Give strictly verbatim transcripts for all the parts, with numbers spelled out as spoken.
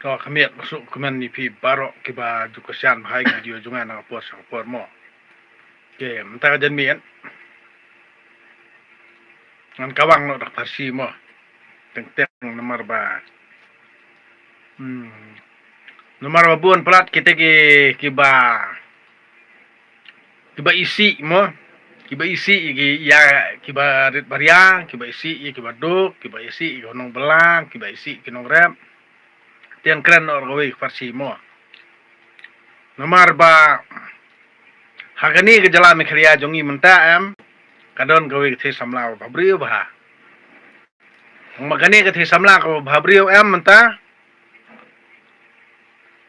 To khamiet, sngewkmen ïa phi baroh kiba ju kyrshan bha ïa ki video jong nga na ka por sha ka por mo. Te mynta ka janmiet ngan kawang noh da ka pharshi mo. Teng teng namar ba, hmm, namar ba bun palat kita ki, kiba kiba isih mo, kiba isih ïa ki, ïa kiba rit baria, kiba isih ïa kiba duk, kiba isih ïa ki nongbylla, kiba isih ïa ki nongrep. Te ngan kren noh kawei ka pharshi mo. Namar ba ha kane ka jylla Meghalaya jong ngi mynta em, ka don kawei ka thei samla ba briew bha. Tang ba kane ka thei samla kaba briew em mynta,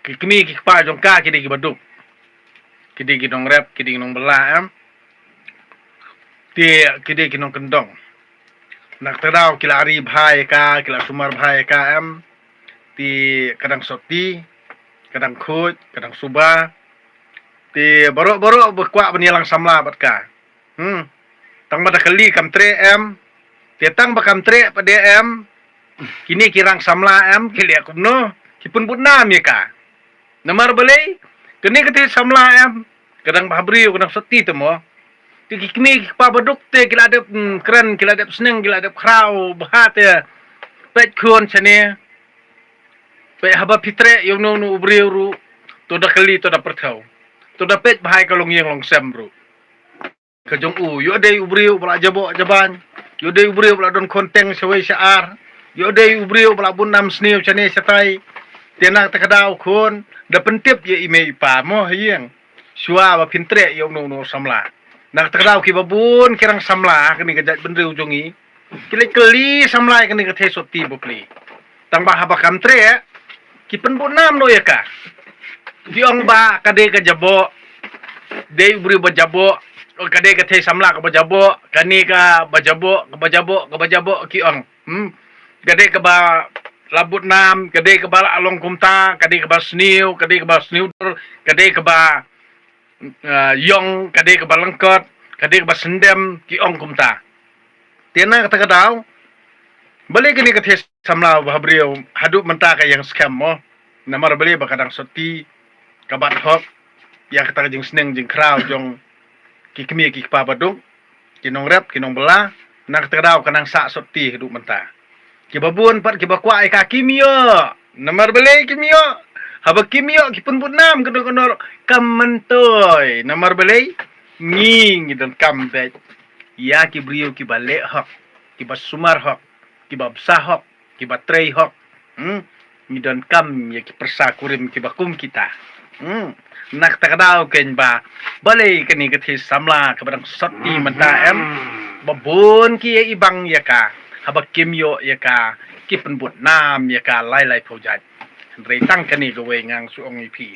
ki kmie ki kpa jong ka ki dei kiba duk, ki dei ki nongrep, ki dei ki nongbylla em. Te ki dei ki nongkyndong. Na kata ka daw ki la ri bha ïa ka, ki la sumar bha ïa ka em. Te ka dang sotti, ka dang khuid, ka dang suba. Te baroh baroh ba kwah ban ïalang samla bad ka. Hmm. Tang ba da kali kam treh em. Te tang ba kam treh pat de em, kine ki rang samla em ki leh kumno, ki pynbud nam ïa ka. Namar balei? Kane ka thei samla em, ka dang bha briew, ka dang sotti te mo. Te ki kmie ki kpa ba duk te ki la dep, hmm, kren, ki la dep sneng, ki la dep khraw bha te. Peit khun shane. Peit haba phi treh ïa uno uno u briew ruh, to da kali, to da pyrthew, to da peit bha ïa ka longïing longsem ruh. Ka jong u, ïoh dei u briew ba la jaboh jaban, ïoh dei u briew ba la don khun teng shawei sha ar, ïoh dei u briew ba la bun nam sniew shane shatai. Te na kata ka daw khun, da pyntip ïa i mei i pa mo ha ïing, shuwa ba phin treh ïa uno uno samla. Na kata ka daw kiba bun ki rang samla ha kane ka jaitbynriew jong ngi, ki leit kylli samla ïa kane ka thei sotti bapli. Tang ba haba kam treh, ki pynbud nam noh ïa ka. Ki ong ba ka dei ka jaboh, dei u briew ba jaboh, ka dei ka thei samla kaba jaboh, kane kaba jaboh, kaba jaboh, kaba jaboh, ki ong. Hmm. Ka dei kaba la bud nam, ka dei kaba la long kumta, ka dei kaba sniew, ka dei kaba sniew dur, ka dei kaba, ah, ïong, ka dei kaba lyngkot, ka dei kaba syndem, ki ong kumta. Te na kata ka daw, balei kane ka thei samla ba briew haduh mynta ka ïeng skhem mo. Namar balei? Ba ka dang sotti, ka bat hok ïa kata ka jingsneng jingkhraw jong ki kmie ki kpa ba duk, ki nongrep, ki nongbylla. Na kata ka daw ka nang sah sotti haduh mynta. Kiba bun pat kiba kwah ïa ka kim ïoh. Namar balei kim ïoh? Haba kim ïoh ki pynbud nam kano kano ruh kam myntoi. Namar balei? Ngi, ngi donkam beit ïa ki briew kiba leh hok, kiba sumar hok, kiba bsa hok, kiba trei hok. Hmm? Ngi donkam ïa ki pyrsa kurim kiba kum kita. Hmm. Na kata ka daw keiñ ba, balei kane ka thei samla kaba dang sotti mynta em, ba bun ki ïa i bang ïa ka, haba kim ïoh ïa ka, ki pynbud nam ïa ka lai lai phew jait. Hynrei tang kane kawei ngan shu ong ïa phi.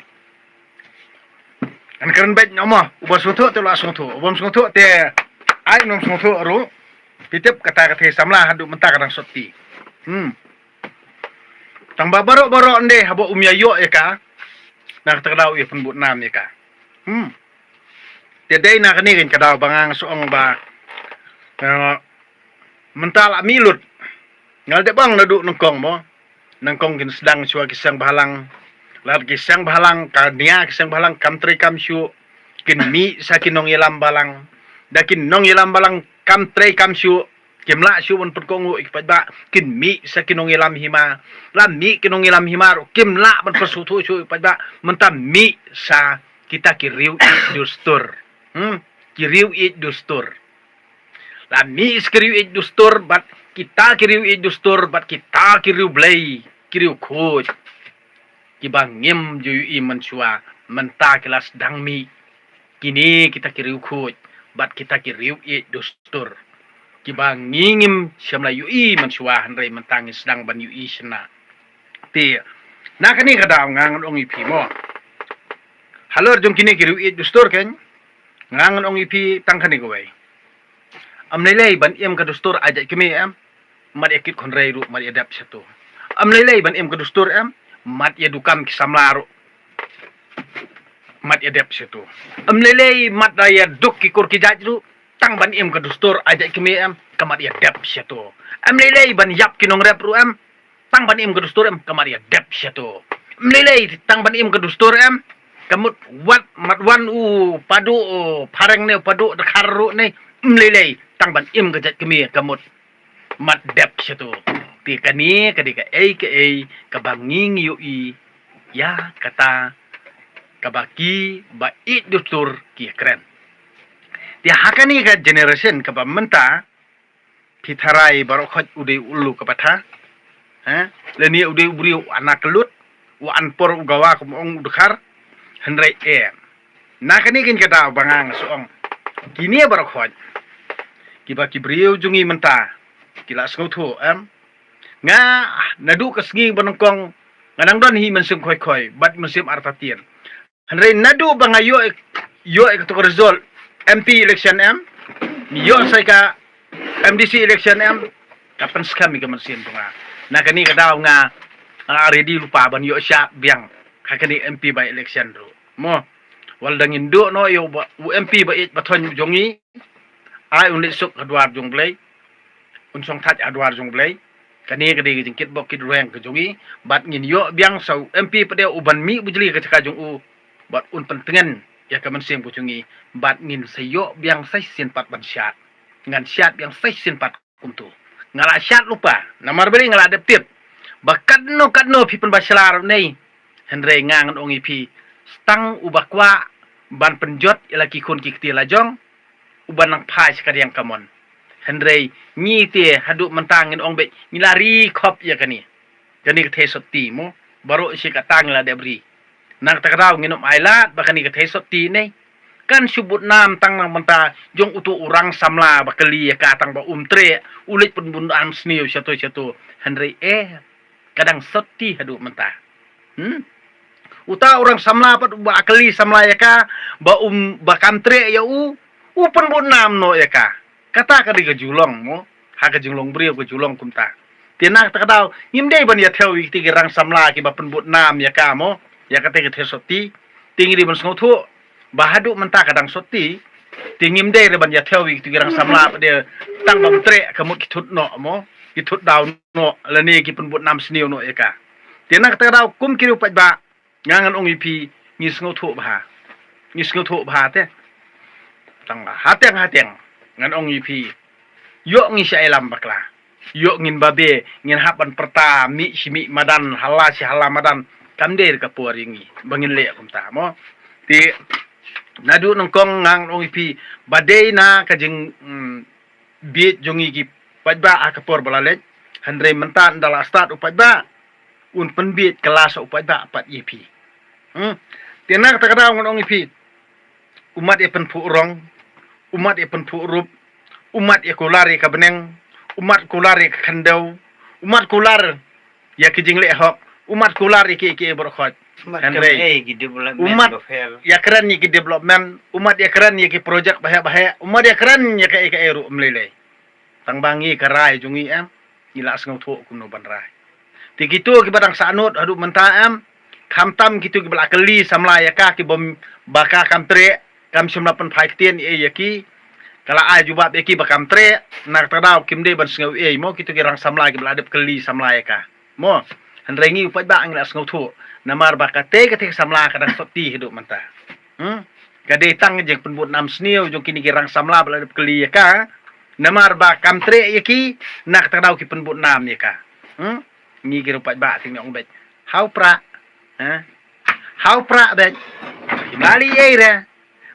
Ngan kren beit noh mo, uba sngewthuh te u la sngewthuh, uba ym sngewthuh te ai, ym sngewthuh ruh. Phi tip kata ka thei samla haduh mynta ka dang sotti. Hmm. Tang ba baroh baroh ynde haba um ïa ïoh ïa ka, na kata ka daw u ïa pynbud nam ïa ka. Hmm. Te dei na kane keiñ ka daw ba ngan shu ong ba, eh, mynta la mih lut. Nga la dep ong naduh nyngkong mo. Nyngkong kin sdang shuwa ki seng bhalang. Lada ki seng bhalang, ka nia ki seng bhalang kam trei kam shuh, kin mih sa ki nongïalam balang. Da ki nongïalam balang kam trei kam shuh, kim lah shuh ban pynkohnguh ïa ki paidbah, kin mih sa ki nongïalam hima. La mih ki nongïalam hima ruh kim lah ban pynsngewthuh shuh ïa ki paidbah. Mynta mih sa kita ki riew ïeit dustur. Hmm, ki riew ïeit dustur. La mih sa ki riew ïeit dustur bad kita ki riew ïeit dustur bad kita ki riew blei, ki riew khuid, kiba ngim ju ïohi mynshuwa, mynta ki la sdang mih. Kine kita ki riew khuid bad kita ki riew ïeit dustur, kiba ngi ngim shym la ïohi mynshuwa, hynrei mynta ngi sdang ban ïohi shynna. Te na kane ka daw nga ngan ong ïa phi mo, halor jong kine ki riew ïeit dustur keiñ, nga ngan ong ïa phi tang kane kawei. Ym lei lei ban im ka dustur ai jait kmie em, mat ïa kit khynrei ruh mat ïa dep shato. Ym lei lei ban im ka dustur em, mat ïa dukam ki samla ruh mat ïa dep shato. Ym lei lei mat da ïa duk ki kur ki jait ruh, tang ban im ka dustur ai jait kmie em, ka mat ïa dep shato. Ym lei lei ban ïap ki nongrep ruh em, tang ban im ka dustur em, ka mat ïa dep shato. Mlei lei, tang ban im ka dustur em, ka mut wat, mat wan u padu, u phareng ne u padu dkhar ruh ne, mlei lei, tang ban im ka jait kmie ka mut mat dep shato. Te kane ka dei kaei kaei kaba ngi ngi ïohi ïa kata kaba kiba ïeit dustur ki ïa kren. Te ha kane ka generation kaba mynta, phi tharai baroh khoit u dei u lu kaba tha. Ha? Lane u dei u briew u anaklut, u anpor u gawa kum ong u dkhar. Hynrei eh, na kane kane ka daw ba nga nga shu ong, kine baroh khoit kiba ki briew jong ngi mynta ki la sngewthuh em. Nga naduh ka sngi ba nyngkong nga dang don hi mynsiem khoi khoi bad mynsiem artatien. Hynrei naduh ba nga ïoh, ïoh ïa kato ka result M P election em, ïoh sa ïa ka M D C election em, ka pynskhem ïa ka mynsiem jong nga. Na kane ka daw nga, ah, ready lypa ban ïoh shah biang ha kane M P by election ruh. Mo, wat la dang ngin duh noh ïa u ba, u M P ba ïeit ba thoiñ jong ngi, ai un leit suk ha dwar jong Blei, un shong thait ha dwar jong Blei. Kane ka dei ka jingkitbok kitrwiang ka jong ngi. Bad ngin ïoh biang sa u M P pat de u ban mih bujli ka jaka jong u, bad un pyntngen ïa ka mynsiem ka jong ngi. Bad ngin sa ïoh biang sa shisien pat ban shad. Ngan shad biang sa shisien pat kumto. Nga la shad lypa, namar balei nga la dep tip ba katno katno phi pynbha sla ruh nei. Hynrei nga ngan ong ïa phi, tang uba kwah ban pynjot ïa la ki khun ki kti la jong, uba nang phai sha ka riang kamon. Hynrei ngi te haduh mynta ngin ong beit ngi la ri khop ïa kane, kane ka thei sotti mo, baroh shi katta ngi la dep ri. Na kata ka daw ngin ym ailad ba kane ka thei sotti ne kan shu bud nam tang na ka bynta jong uto u rang samla ba kylli ïa ka tang ba um treh, u leit pynbun nam sniew shato shato. Hynrei eh, ka dang sotti haduh mynta. Hmm? Uta u rang samla pat uba kylli samla ïa ka ba um, ba kam treh ïa u, u pynbud nam noh ïa ka. Kata ka dei ka jinglong mo, ha ka jinglong briew ka jinglong kumta. Te na kata ka daw ngim dei ban ïathew ïa kiti ki rang samla kiba pynbud nam ïa ka mo, ïa kata ka thei sotti. Te ngi dei ban sngewthuh ba haduh mynta ka dang sotti. Te ngim dei re ban ïathew ïa kiti ki rang samla pat de, tang bam treh ka mut ki thut noh mo, ki thut daw noh lane ki pynbud nam sniew noh ïa ka. Te na kata ka daw kum ki riewpaidbah, nga ngan ong ïa phi, ngi sngewthuh bha. Ngi sngewthuh bha te. Tang ba hateng hateng ngan ong ïa phi, ïoh ngi sha ïalam bakla, ïoh ngin babe, ngin hap ban pyrta mih shi mih madan, hala shi hala madan. Kam dei ka por ïa ngi ba ngin leh kumta mo. Te naduh nyngkong nga ngan ong ïa phi ba dei na ka jing, mm, bieit jong ngi ki paidbah ha ka por ba la leit. Hynrei mynta ynda la stad u paidbah, un pynbieit kylla sa u paidbah pat ïa phi. Hmm? Te na kata ka daw ngan ong ïa phi, u mat ïa pynphuh rong, u mat ïa pynphuh rup, u mat ïa kular ïa ka bneng, u mat kular ïa ka khyndew, u mat kular ïa ki jingleh hok, u mat kular ïa ki, ki baroh khoit. Hynrei umat ïa kren ïa ki development, umat ïa kren ïa ki project baheh baheh, umat ïa kren ïa kaei kaei ruh mlei lei. Tang ba ngi ka rai jong ngi em, ngi la sngewthuh kumno ban rai. Te kito kiba dang sahnud haduh mynta em, khamtam kito kiba la kylli samla ïa ka, kiba, ba ka kam treh, kam shym la pynphai ktien ei ïa ki, ka la ai jubab ïa ki ba kam treh. Na kata ka daw kim dei ban sngew ei mo, kito ki rang samla kiba la dep kylli samla ïa ka mo. Hynrei ngi u paidbah ngi la sngewthuh, namar ba katei katei ka samla ka dang sotti haduh mynta. Hmm? Ka dei tang jingpynbud nam sniew jong kine ki rang samla ba la dep kylli ïa ka, namar ba kam treh ïa ki, na kata ka daw ki pynbud nam ïa ka. Hmm? Ngi ki riewpaidbah te ngi ong beit, ha u Prah. Ha? Ha u Prah beit. Kim la leh ei re.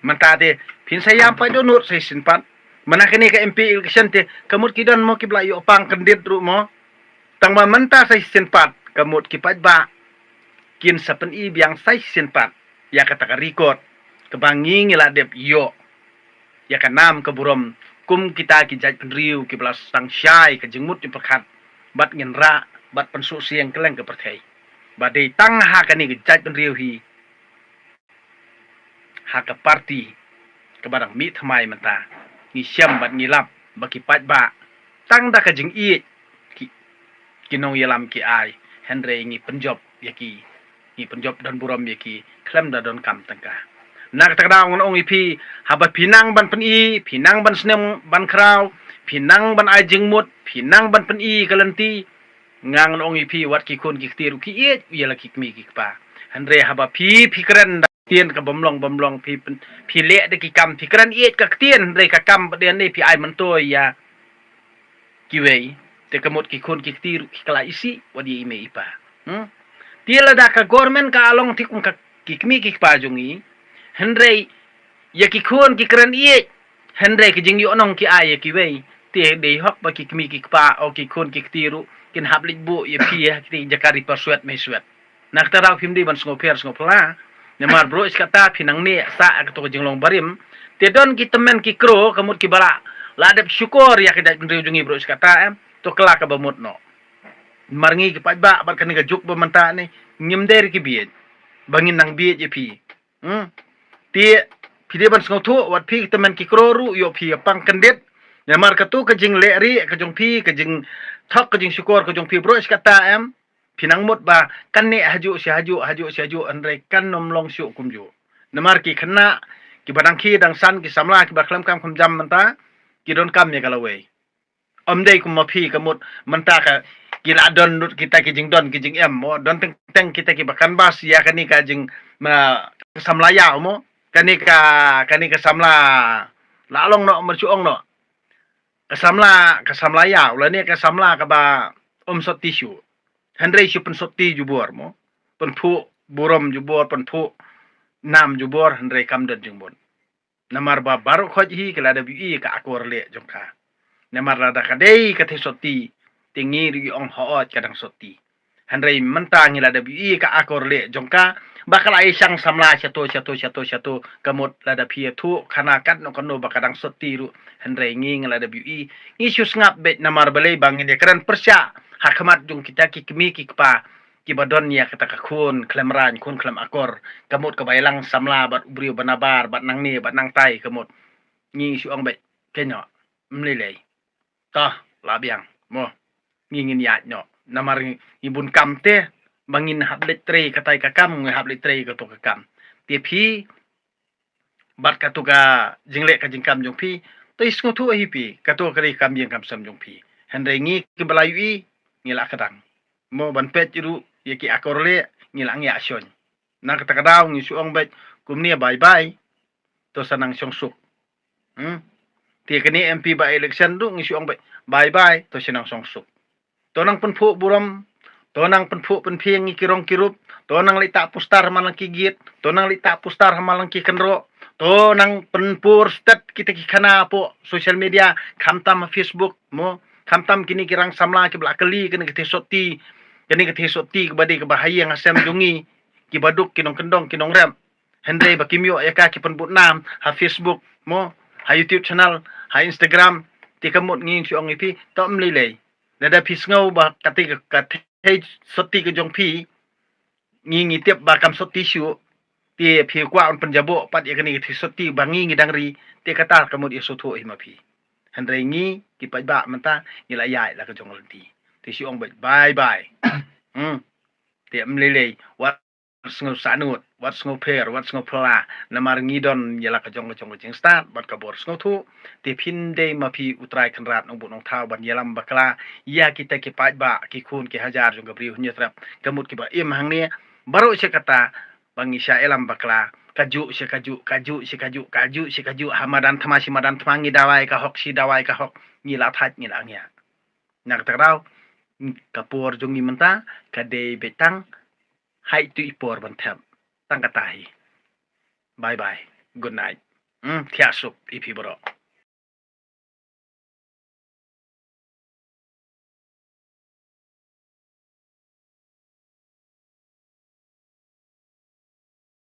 Mynta te phin sa ïam pat dohnud sa shisien pat. Mynta kane ka M P election te ka mut ki don mo kiba la ïoh pang kyndit ruh mo. Tang ba mynta sa shisien pat ka mut ki paidbah kin sa pyni biang sa shisien pat ïa kata ka record kaba ngi ngi la dep ïoh ïa ka nam ka burom kum kita ki jaitbynriew kiba la sdang shai ka jingmut jingpyrkhat bad ngin rah bad pynsuh sieng kylleng ka pyrthei. Ba dei tang ha kane ka jaitbynriew hi, ha ka party kaba dang mih thymmai mynta, ngi shem bad ngi lap ba ki paidbah tang da ka jingïeit ki, ki nongïalam ki ai, hynrei ngi pynjop ïa ki, ngi pynjop don burom ïa ki khlem da donkam tyngka. Na kata ka daw ngan ong ïa phi, haba phi nang ban pyni, phi nang ban snem ban khraw, phi nang ban ai jingmut, phi nang ban pyni ka lynti, Nga ngan ong ïa phi, wat ki khun ki kti ruh ki ïeit ïa la ki kmie ki kpa. Hynrei haba phi, phi kren da ktien ka bym long bym long, phi pyn-, phi leh da ki kam, phi kren ïeit ka ktien, hynrei ka kam pat de ne phi ai myntoi ïa kiwei. Te ka mut ki khun ki kti ruh ki kylla isih wat ïa i mei i pa. Hmm? Te lada ka government ka long te kum ka ki kmie ki kpa jong i, hynrei ïa ki khun ki kren ïeit, hynrei ki jingïohnong ki ai ïa kiwei. Te dei hok ba ki kmie ki kpa, o ki khun ki kti ruh kin hap leit buh ïa phi ha ki jaka ri pa swet mei swet. Na kata daw phim dei ban sngewpher sngewphylla. Namar baroh shi katta phi nang neh sah ha kato ka jinglong barim. Te don ki tymmen ki kro ka mut kiba la, la dep shukor ïa ka jaitbynriew jong ngi baroh shi katta, em. To kylla kaba mut noh. Namar ngi ki paidbah bad kane ka juk ba mynta ne ngim dei ruh ki bieit ba ngin nang bieit ïa phi. Hmm. Te phi dei ban sngewthuh, wat phi ki tymmen ki kro ruh, ïoh phi ïa pang kyndit. Namar kato ka jingleh rieh ka jong phi, ka jingthok ka jingshukor ka jong phi baroh shi katta, em. Phi nang mut ba kan neh hajuh shi hajuh, hajuh shi hajuh, hynrei kan ym long shuh kumjuh. Namar ki khynnah kiba dang khie dang san, ki samla kiba khlem kam khlem jam mynta, ki donkam ïa ka lawei. Ym dei kum ma phi ka mut mynta ka, ki la don lut kita ki jingdon ki jingem, mo, don teng teng kita kiba canvass ïa kane ka jing, ma, ka samla ïaw, mo, kane ka, kane ka samla la long noh, mynshuh ong noh. Ka samla, ka samla ïaw lane ka samla kaba ym sotti shuh. Hynrei shu pynsotti jubor, mo. Pynphuh burom jubor, pynphuh nam jubor, hynrei kam don jingbun. Namar ba baroh khoit hi ki la dep ïohi ka akor leh jong ka. Namar lada ka dei ka thei sotti, te ngi ruh ong hooid ka dang sotti. Hynrei mynta ngi la dep ïohi ka akor leh jong ka ba ka la ïa shang samla shato shato shato shato. Ka mut lada phi ïathuh khana katno katno ba ka dang sotti ruh, hynrei ngi ngi la dep ïohi. Ngi shu sngap beit namar balei ba ngin ïa kren pyrshah ha khmat jong kita ki kmie ki kpa kiba don ïa kata ka khun khlem rain, khun khlem akor, ka mut kaba ïalang samla bad u briew ba nabar, bad nangne bad nangtai, ka mut. Ngi shu ong beit, kynnoh, ym lei lei. To, la biang, mo. Ngi ngin ïaid noh. Namar ngi, ngi bun kam te ba ngin hap leit trei katai ka kam, ngi hap leit trei kato ka kam. Te phi bad kato ka jingleh ka jingkam jong phi, to ïa sngewthuh hi phi, kato ka dei kam ïing kam sem jong phi. Hynrei ngi kiba la ïohi, ngi la kdang, mo, ban peit ruh ïa ki akor leh, ngi la ngiah shon. Na kata ka daw ngi shu ong beit kumne, bye bye. To sa nang shong suk. Hmm? Te kane M P by election ruh ngi shu ong beit bye bye, to sa nang shong suk. To nang pynphuh burom, to nang pynphuh pynphieng ïa ki rong ki rup, to nang leit tah poster ha man la ki gate, to nang leit tah poster ha man la ki kynroh, to nang pynpur stet kita ki khana hapoh social media, khamtam ha Facebook, mo, khamtam kine ki rang samla kiba la kylli kane ka thei sotti, kane ka thei sotti kaba dei kaba ha ïing ha sem jong ngi, kiba duk ki nongkyndong ki nongrep. Hynrei ba kim ïoh ïa ka ki pynbud nam ha Facebook, mo, ha YouTube channel, ha Instagram, te ka mut ngi shu ong ïa phi, to ym lei lei. Lada phi sngew ba kata ka, ka thei sotti ka jong phi, ngi ngi tip ba kam sotti shuh, te phi kwah un pynjaboh pat ïa kane ka thei sotti ba ngi ngi dang ri, te kata ka mut ïa sngewthuh hi ma phi. Hynrei ngi ki paidbah mynta ngi la ïaid la ka jong lynti. Te shu ong beit bye bye. Hmm. Te ym lei lei, wat sngewsahnud, wat sngewpher, wat sngewphylla, namar ngi don ïa la ka jong ka jong ka jingstad bad ka bor sngewthuh. Te phin dei ma phi U Trai Kynrad Nongbuh Nongthaw ban ïalam bakla ïa kita ki paidbah, ki khun ki hajar jong ka Bri u Hynñiewtrep, ka mut kiba im hangne. Baroh shi katta ba ngi shah ïalam bakla, kajuh shi kajuh, kajuh shi kajuh, kajuh shi kajuh, ha madan thma shi madan thma ngi dawai ka hok shi dawai ka hok, ngi la thait ngi la ngiah. Na kata ka daw, ka por jong ngi mynta ka dei beit tang, hait tu i por ban thep. Tang kata hi. Bye bye. Good night. Hmm, thiah suk ïa phi baroh.